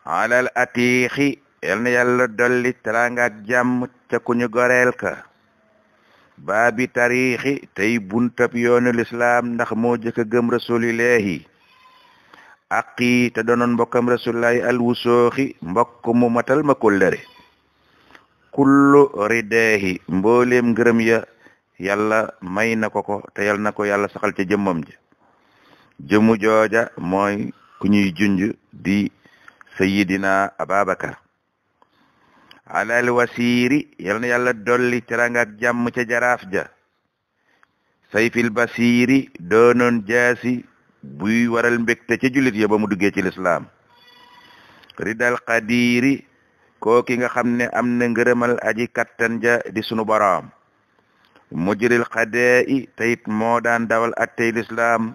alal atiixi yal na yàlla dolli teraanga ak jàmm ca ku ñu goreel ka baabi tariixi tey buntab yoonu lislaam ndax moo jëkk a gëm rasulillahi aqi te doonoon mbokkam rasulillahi alwusooxi mbokk mu matal ma kóllëre kullu rideehi mbooleem ngërëm ya yàlla may na ko te yal na ko yàlla saxal ca jëmmam ja jëmu jooja mooy ku ñuy junj di sayidina Ababakar alal wasiiri yal na yàlla dolli teranga ak jàmm ca jaraaf ja sayfil basiiri doonoon jaasi buy waral mbégte ca jullit ya ba mu duggee ci lislaam ridal qadiri kooki nga xam ne am na ngërëmal aji kattan ja di sunu boroom mujril qadaa'i tayit moo daan dawal attey lislaam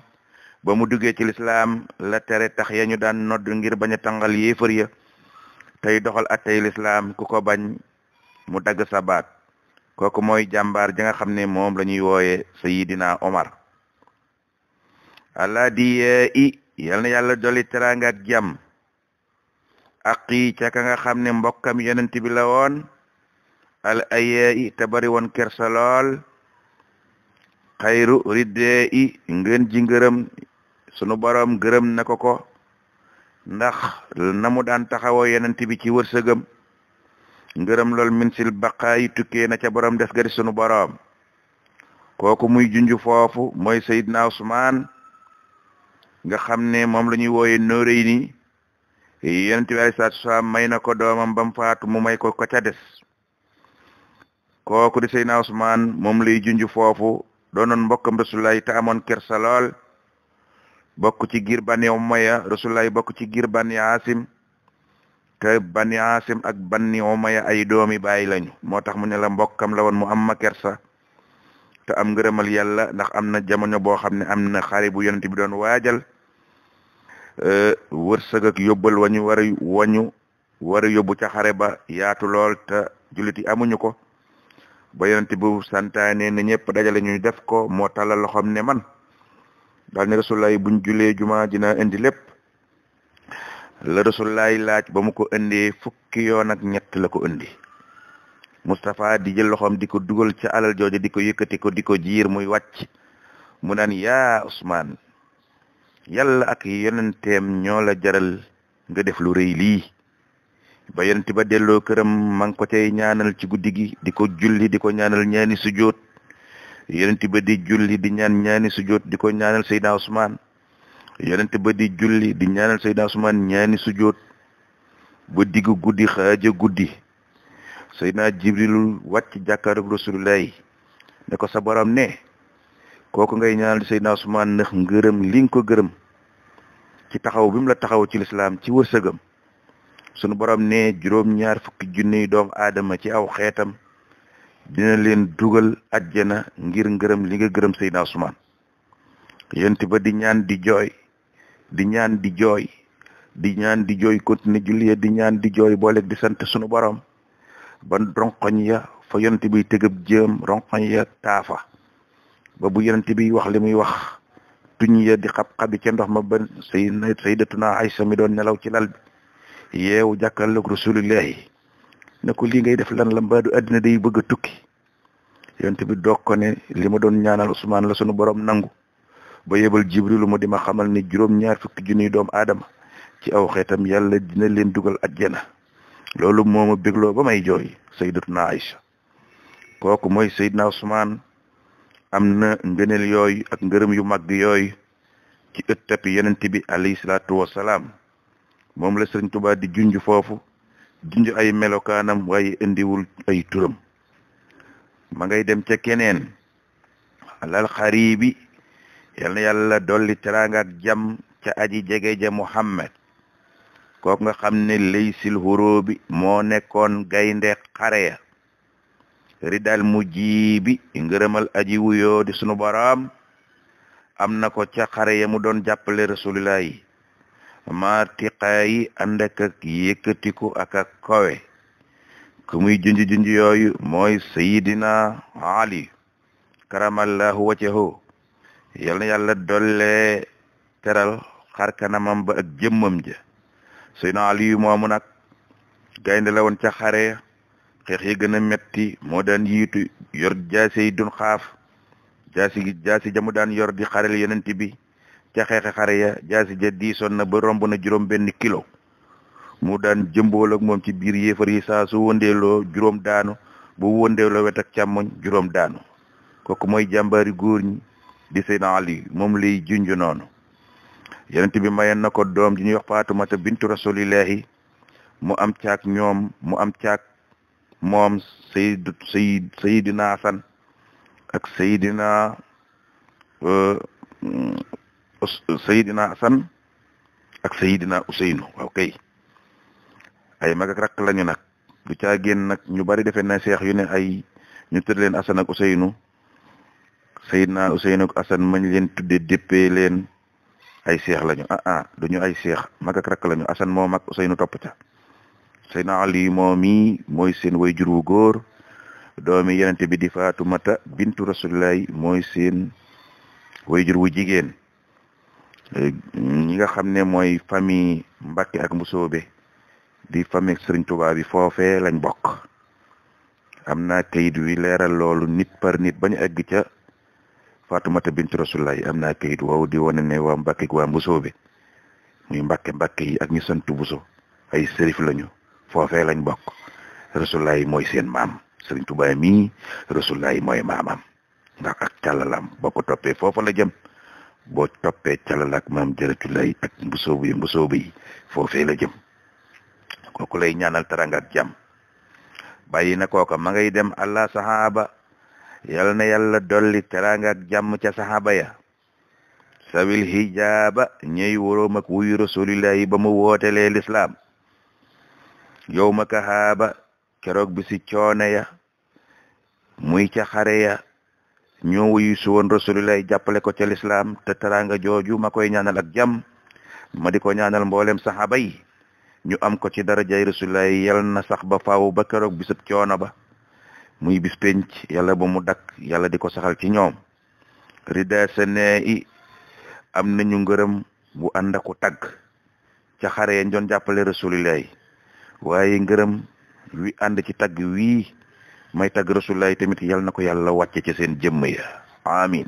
ba mu duggee ci lislaam la tere tax ya ñu daan nodd ngir bañ a tàngal yéefar ya tey doxal attey lislaam ku ko bañ mu dagg sa baat kooku mooy jàmbaar ja nga xam ne moom la ñuy wooye sayidina Omar ala diye i yal na yàlla dolli teraanga ak jàmm aqi ca ka nga xam ne mbokkam yonent bi la woon al aye i te bari woon kersa lool xayru riddee i ngeen ji ngërëm sunu borom gërëm na ko ndax na mu daan taxawoo yonent bi ci wërsëgam ngërëm lool min sil baqaayi tukkee na ca borom des gari sunu borom kooku muy junju foofu mooy Seydina Usmaan nga xam ne moom la ñuy wooye Noreyni yonent bi alayhi salaatu wasalaam may na ko doomam bam faatu mu may ko ca des kooku di Seydina Usmaan moom lay junju foofu doonoon mbokkam Rasulullahi te amoon kersa lool bokk ci giir Bani Umayya Rasulullahi bokk ci giir Bani Haasim te Bani Haasim ak Bani Umayya ay doomi baay lañu moo tax mu ne la mbokkam la woon mu am ma kersa te am ngërëmal yàlla ndax am na jamono boo xam ne am na xare bu yonent bi doon waajal wërsëg ak yóbbal wañu war a yóbbu ca xare ba yaatu lool te jullit yi amuñu ko ba yonent bu santaane ne ñëpp dajale ñu def ko moo talal loxoom ne man daal ne Rasulullahi buñ julee juma dina indi lépp la Rasulullahi laaj ba mu ko indee fukki yoon ak ñett la ko indi Moustapha di jël loxoom di ko dugal ca alal jooju di ko yëkkati ko di ko jiir muy wàcc mu naan yaa Usmaan yàlla ak yonenteem ñoo la jaral nga def lu rëy lii ba yonent ba delloo këram ma ngi ko cay ñaanal ci guddi gi di ko julli di ko ñaanal ñaani sujjóot yonent ba di julli di ñaan ñaani sujjóot di ko ñaanal Seydina Usmaan yonent ba di julli di ñaanal Seydina Usmaan ñaani sujjóot ba diggu guddi xaaja guddi Seydina Jibril wàcc jàkkaaroog Rasulullahi ne ko sa borom ne kooku ngay ñaanal Seydina Usmaan ndax ngërëm li nga ko gërëm ci taxaw bi mu la taxaw ci lislaam ci wërsëgam sunu borom ne juróom-ñaar fukki junniy doomu aadama ci aw xeetam dina leen dugal ajjana ngir ngërëm li nga gërëm Seydina Usmaan yonent ba di ñaan di jooy di ñaan di jooy di ñaan di jooy continuer julli di ñaan di jooy booleeg di sant sunu borom ban ronkoñ ya fa yonent bi tëgëb jëm ronkoñ ya taafa ba bu yonent bi wax li muy wax tuñ ya di xab-xabi ca ndox ma ba sayyidatuna Aysa mi doon nelaw ci lal bi yeewu jàkkaarloog Rasulillahi ne ko lii ngay def lan la mbaadu àddina day bëgg a tukki yonent bi doog ko ne li ma doon ñaanal Usmaan la sunu borom nangu ba yebal Jibrilu mu di ma xamal ni juróom-ñaar fukki junniy doomu aadama ci aw xeetam yàlla dina leen dugal ajjana loolu moo ma bégloo ba may jooy sayyidatuna Aysa kooku mooy Seydina Usmaan am na ngëneel yooyu ak ngërëm yu mag yooyu ci ëttapi yonent bi alayhi salaatu wassalaam moom la Sëriñ Tuubaa di junj foofu junj ay melokaanam waaye indiwul ay turam ma ngay dem ca keneen alal xaribi yal na yàlla dolli teraanga ak jàmm ca aji jege ja Muhammad kooku nga xam ne laysil huróobi moo nekkoon gaynde xare ya ridal mujibi ngërëmal aji wuyoo di sunu boroom am na ko ca xare ya mu doon jàppale Rasulullahi martiqaayi ànd ak yëkkatiku ak kowe ku muy junj yooyu mooy sayidina Ali karamallahu wajhahu yal na yàlla dolle teral xarkanamam ba ak jëmmam ja Seydina Ali moomu nag gaynde la woon ca xare xeex yi gën a metti moo daan yiitu yor jaasi yi dun xaaf jaasi jamu daan yor di xarel yonent bi ca xeexe xare ya jaasi ja diisoon na ba romb na juróom benn kilo mu daan jëmbool ak moom ci biir yéefar yi saa su wëndeeloo juróom daanu bu wëndeeloo wet ak càmmoñ juróom daanu kooku mooy jàmbaari góor ñi di Seydina Ali moom lay junj noonu yonent bi mayen na ko doom ji ñuy wax Faatumata bintu rasulillahi mu am caak moom Seydina Hasan ak Seydina Hasan ak Seydina Useynu waaw kay ay mag ak rakk lañu nag du caa génn nag ñu bari defe na seex yu ne ay ñu tudd leen Hasan ak Useynu Seydina Useynu ak Hasan mañ leen tudde déppee leen ay seex lañu duñu ay seex mag ak rakk lañu Hasan moo mag Useynu topp ca Seydina Ali moomi mooy seen wayjur wu góor doomi yonent bi di Faatumata bintu Rasulillahi mooy seen wayjur wu jigéen ñi nga xam ne mooy famille Mbàkke ak Mbusoobe di famille Sëriñ Tuubaa bi foofee lañ bokk am na kayit wi leeral loolu nit par nit bañu egg ca Faatumata bintu Rasulillahi am na kayit woowu di wane ne waa Mbàkke ak waa Mbusoobe muy Mbàkke yi ak ñu sant Buso ay sërif lañu foofee lañ bokk Rasulillahi mooy seen maam Sëriñ Tuubaa mi Rasulillahi mooy maamam ndax ak càllalam boo ko toppee foofa la jëm boo toppee càllal ak maam Jaratulaay ak mbusoobu yi foofee la jëm kooku lay ñaanal teranga ak jàmm bàyyi na kooka ma ngay dem Allah saxaaba yal na yàlla dolli teranga ak jàmm ca saxaaba ya sawil hijaaba ñey wóroom ak wuyu Rasulillahi ba mu wootelee lislaam yow ma kahaaba keroog bi si coone ya muy ca xare ya ñoo wuyu su woon Rasulillahi jàppale ko ca lislaam te teranga jooju ma koy ñaanal ak jàmm ma di ko ñaanal mboolem saxaaba yi ñu am ko ci darajay Rasulillahi yal na sax ba faaw ba keroog bisub coono ba muy bis penc yàlla ba mu dakk yàlla di ko saxal ci ñoom rida sene i am nañu ngërëm bu ànd aku tagg ca xare ya doon jàppale Rasulillahi waaye ngërëm wi ànd ci tagg wii may tagg Rasulillahi tamit yal na ko yàlla wàcce ci seen jëmm ya amin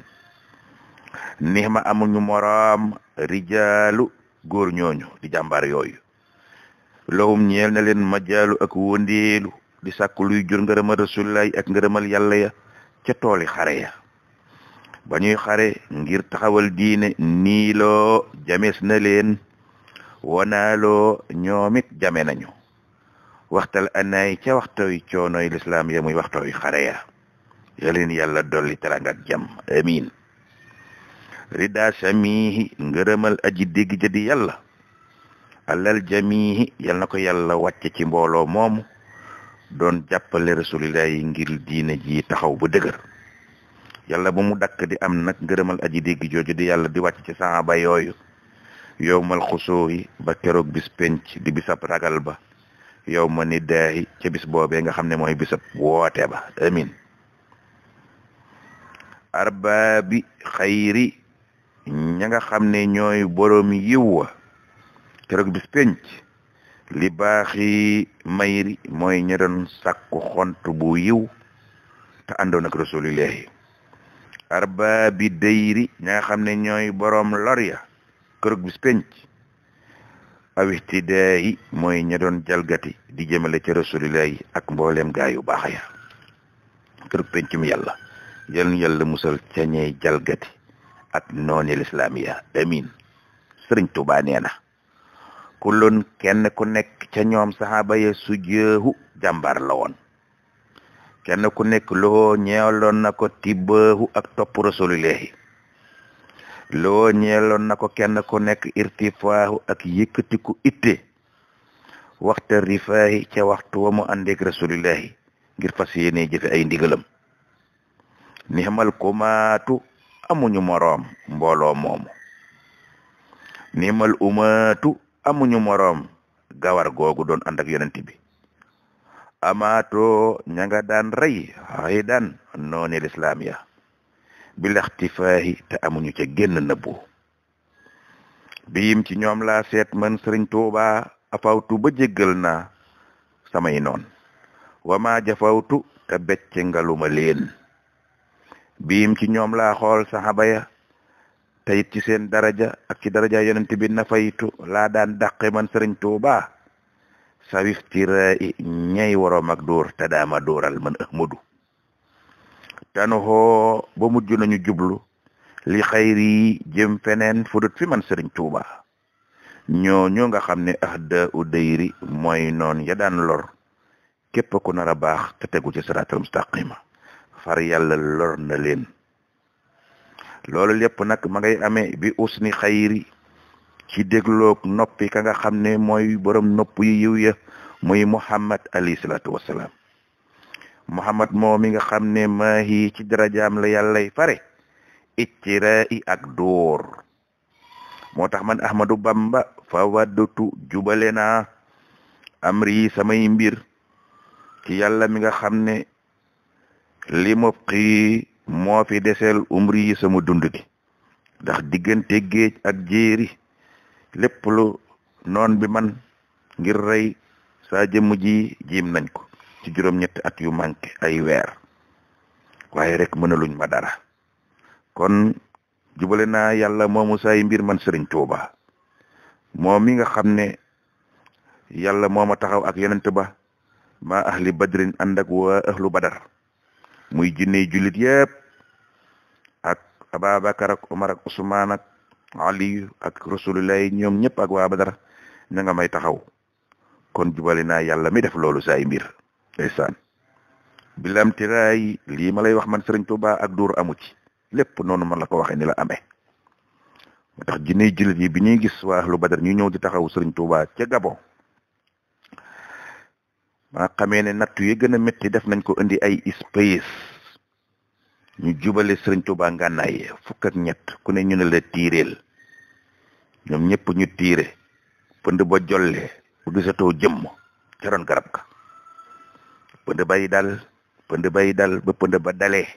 nixma amuñu moroom rijaalu góor ñooñu di jàmbaar yooyu lahum ñeel na leen majaalu ak wëndeelu di sàkku luy jur ngërëmal Rasulillahi ak ngërëmal yàlla ya ca tooli xare ya ba ñuy xare ngir taxawal diine niiloo jamees na leen wanaaloo ñoomit jame nañu waxtal anaay ca waxtooy coonooy lislaam ya muy waxtooy xare ya yaleen yàlla dolli teranga ak jàmm amin rida samihi ngërëmal aji dégg ja di yàlla alal jamihi yal na ko yàlla wàcce ci mbooloo moomu doon jàppale Rasulillahi ngir diine ji taxaw ba dëgër yàlla ba mu dakk di am nag ngërëmal aji dégg jooju di yàlla di wàcc ci saxaaba yooyu yowmal xusooyi ba keroog bis penc di bisab ragal ba yow ma ni daayi ca bis boobee nga xam ne mooy bisab woote ba amin arbaabi xayri ña nga xam ne ñooy boroom yiw wa keroog bis penc li baaxi mayri mooy ña doon sàkku xont bu yiw te àndoon ak Rasulillahi arbaabi dayri ña nga xam ne ñooy boroom lor ya keroog bis penc awixtidaayi mooy ña doon jalgati di jëmale ca Rasulillahi ak mboolem gaa yu baax ya keroog pencum yàlla yàlla musal ca ñey jalgati ak nooni lislaam ya amin Sëriñ Tuubaa nee na kullun kenn ku nekk ca ñoom saxaaba ya su jeexu jàmbaar la woon kenn ku nekk loo ñeeloon na ko tibbaahu ak topp Rasulillahi loo ñeeloon na ko kenn ku nekk irtifaahu ak yëkkatiku itte waxta rifaahi ca waxtu wa mu àndeek Rasulillahi ngir fas yéene jëfe ay ndigalam nixmal kumaatu amuñu moroom mbooloo moomu nixmal umaatu amuñu moroom gawar googu doon ànd ak yonent bi amaatoo ña nga daan rey xëy daan nooni lislaam ya bilaxtifaahi te amuñu ca génn nëbbu biim ci ñoom laa seet man Sëriñ Tuubaa afawtu ba jéggal naa samay noon wama jafawtu te becce ngaluma leen biim ci ñoom laa xool saxaba ya te it ci seen daraja ak ci daraja yonent bi nafaytu laa daan dàqe man Sëriñ Tuuba sawiftira i ñay waroom ak dóor te daama dóoral man Ahmadu tanoxoo ba mujj nañu jublu li xayri jëm feneen fudut fi man Sëriñ Tuuba ñooñu nga xam ne ahda u dayri mooy noon ya daan lor képp ku nar a baax te tegu ci siraatal mustaqima far yàlla lor na leen loolu lépp nag ma ngay amee bi usni xayri ci dégloog noppi ka nga xam ne mooy borom nopp yu yiw ya muy Muhammad alayhi salaatu wassalaam Muhammad moo mi nga xam ne maahi ci darajaam la yàllay fare ittira i ak dóor moo tax man Ahmadu Bamba fa waddatu jubale naa amri samay mbir ci yàlla mi nga xam ne li ma xii moo fi deseel umri yi sama dund gi ndax diggante géej ak jéeri lépp lu noon bi man ngir rey saa jëmm ji jiim nañ ko ci juróom-ñetti at yu manqué ay weer waaye rek mënaluñ ma dara kon jubale naa yàlla moomu say mbir man Sëriñ Tuuba moom mi nga xam ne yàlla moo ma taxaw ak yonent ba ma ahli badrin ànd ak waa ahlu badar muy jinne jullit yépp ak Ababakar ak Umar ak Usmaan ak Ali ak Rasulullah ñoom ñëpp ak waa badar ña nga may taxaw kon jubale naa yàlla mi def loolu say mbir ndeysaan bilam tiraay lii ma lay wax man Sëriñ Tuuba ak duur amu ci lépp noonu man la ko waxee ni la amee moo tax jinne jullit yi bi ñuy gis waa ahlu badar ñu ñëw di taxaw Sëriñ Tuuba ca Gabon maa xamee ne nattu yi gën a métti def nañ ko indi ay space ñu jubale Sëriñ Tuuba ngànnaay fukk ak ñett ku ne ñu ne la tiireel ñoom ñëpp ñu tiire pënd ba jolle bu gisatoo jëmm ca roon garab ka pënd bay dal ba pënd ba dalee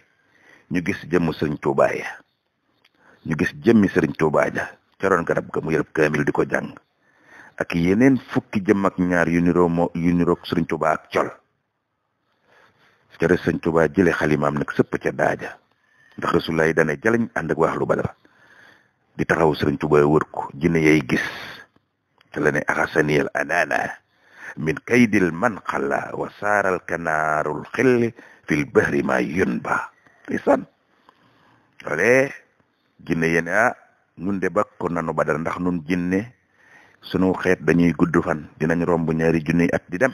ñu gis jëmm Sëriñ Tuuba ya ñu gis jëmmi Sëriñ Tuuba ja ca roon garab ga mu yërëb kaamil di ko jàng ak yeneen fukki jëm ak ñaar yu niroog Sëriñ Tuuba ak col ca Sëriñ Tuuba jële xalimaam nag sëpp ca daaja ndax Rasulullah yi dane jalañ ànd ak waa ahlu badar di taxaw Sëriñ Tuuba wër ko jinne yay gis te la ne axasaniyal anana min kaydil man xalla wa saaral kanaarul xilli fil bahri ma yun ba isan loole jinne yene nun de bakko nanu badar ndax nun jinne sunu xeet dañuy gudd fan dinañ romb ñaari junniy at di dem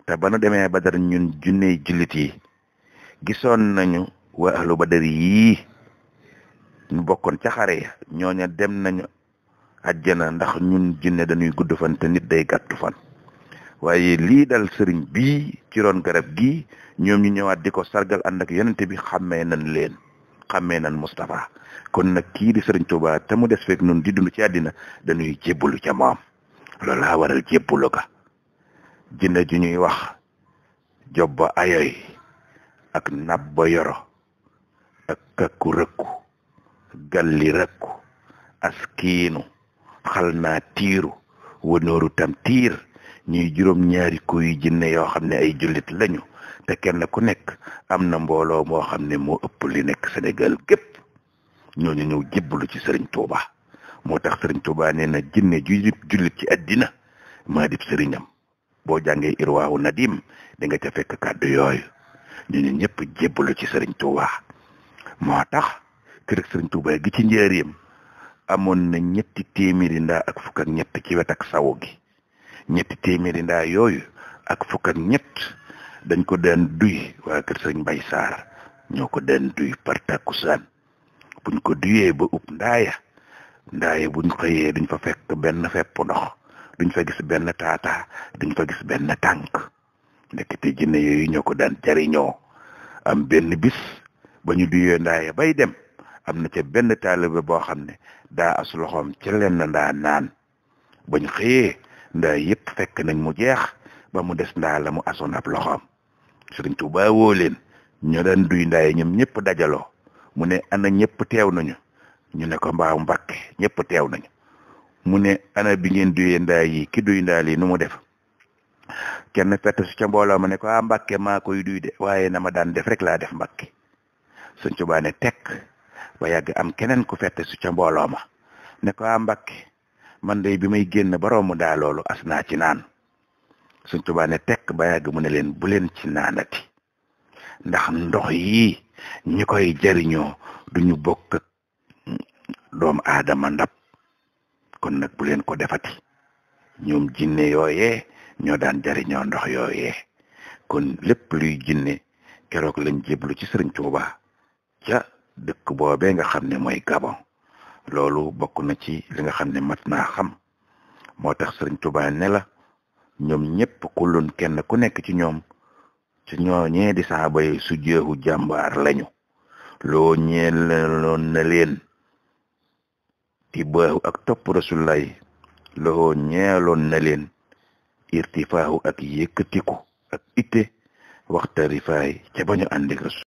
te ba nu demee badar ñun junney jullit yi gisoon nañu waa ahlu badar yii ñu bokkoon ca xare ya ñooña dem nañu àjjana ndax ñun jinne dañuy gudd fan te nit day gàttu fan waaye lii dal sëriñ bii ci roon garab gi ñoom ñu ñëwaat di ko sargal ànd ak yonent bi xàmmee nañ Moustapha kon nag kii di Sëriñ Tuuba te mu des fekk nun di dund ci àddina dañuy jébbalu ca moom loolu laa waral jébbalu ka jinne ju ñuy wax jobba ayoy ak nabba yoro ak kakku rëkku galli rëkku askiinu xal naa tiiru wanooru tam tiir ñuy juróom-ñaari kuy jinne yoo xam ne ay jullit lañu te kenn ku nekk am na mbooloo moo xam ne moo ëpp li nekk Sénégal gépp ñooñu ñëw jébbalu ci Sëriñ Tuuba moo tax Sëriñ Tuuba nee na jinne ju jullit ci àddina maa dib sëriñam boo jàngee Irwaawu Nadim di nga ca fekk kàddu yooyu ñooñu ñëpp jébbalu ci Sëriñ Tuuba moo tax kër Sëriñ Tuuba gi ci njaareem amoon na 300 ndaa ak fukk ak ñett ci wet ak sawu gi 300 ndaa yooyu ak fukk ak ñett dañ ko daan duy waa kër Sëriñ Mbay Saar ñoo ko daan duy par takkusaan buñ ko duyee ba upp ndaaya buñ xëyee duñ fa fekk benn fepp ndox duñ fa gis benn taata duñ fa gis benn tànk ndekete jinne yooyu ñoo ko daan jariñoo am benn bis ba ñu duyee ndaaya bay dem am na ca benn taalibe boo xam ne daa as loxoom ca leen ndaa naan bañ xëyee ndaa yëpp fekk nañ mu jeex ba mu des ndaa la mu asoon ab loxoom Sëriñ Tuuba woo leen ñoo daan duy ndaaya ñoom ñëpp dajaloo mu ne ana ñëpp teew nañu ñu ne ko mbaaw Mbàkke ñëpp teew nañu mu ne ana bi ngeen duyee ndaa yi ki duy ndaa lii nu mu def kenn fett su ca mbooloo ma ne ko Mbàkke maa koy duy de waaye na ma daan def rek laa def Mbàkke Sëñ Tuubaa ne tekk ba yàgg am keneen ku fett su ca mbooloo ma ne ko Mbàkke man de bi may génn ba romb daa loolu as naa ci naan Sëñ Tuubaa ne tekk ba yàgg mu ne leen bu leen ci naanati ndax ndox yi ñi koy jariñoo duñu bokk ak doomu aadama ndab kon nag bu leen ko defati ñoom jinne yooyee ñoo daan jariñoo ndox yooyee kon lépp luy jinne keroog lañ jéblu ci Sëriñ Tuubaa ca dëkk boobee nga xam ne mooy Gabon loolu bokk na ci li nga xam ne mat naa xam moo tax Sëriñ Tuubaa ne la ñoom ñëpp kullun kenn ku nekk ci ñoom ci ñooñee di saaba yi su jeexu jàmbaar lañu loo ñeeloon na leen ti baaxu ak topp Rasulullaay loo ñeeloon na leen irtifaahu ak yëkkatiku ak itte waxta rifaay ca bañu àndik Rasul